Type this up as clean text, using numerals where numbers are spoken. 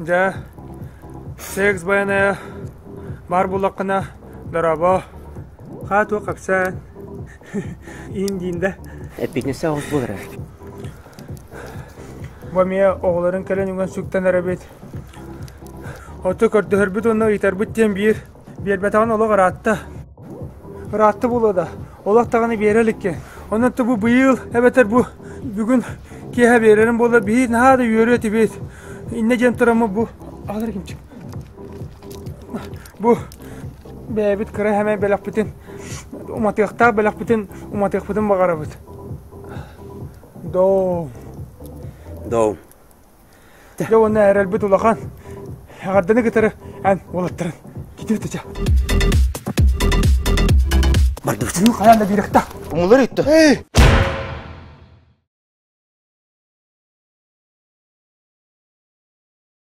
Дьэ, секс байанайа баар буоллаххына, дорообо. Хаа туох кэпсээн? Иин диин да. Эппитинэсэ оҕус буолар. Бу эмиэ оҕолорун кэлэн үҥэн сүктэн эрэбит. Оту көрдөһөрбүт уонна ыйытарбыт диэн биир. Биэрбэтэҕин олох ыраатта. Ыраатта буолуо да, олох даҕаны биэрэ иликкин. Онон бу быйыл эбэтэр бу бүгүн киэһэ биэрэрим буоллар биһи наһаа да үөрүө этибит. Иннэ диэн тураммыт бу аҕалар кимчик. Бу бэйэбит кыра хэмэй бэлэхпитин уматыахтаах бэлэхпитин уматыахпытын баҕарабыт. Доо. Доо. Дьэ уонна эрэлбит улахан. Эҕэрдэни кытары эн уолаттарын китир тыча. Бардыбыт. Хайаан да биэрэхтэ. Умулар өттө.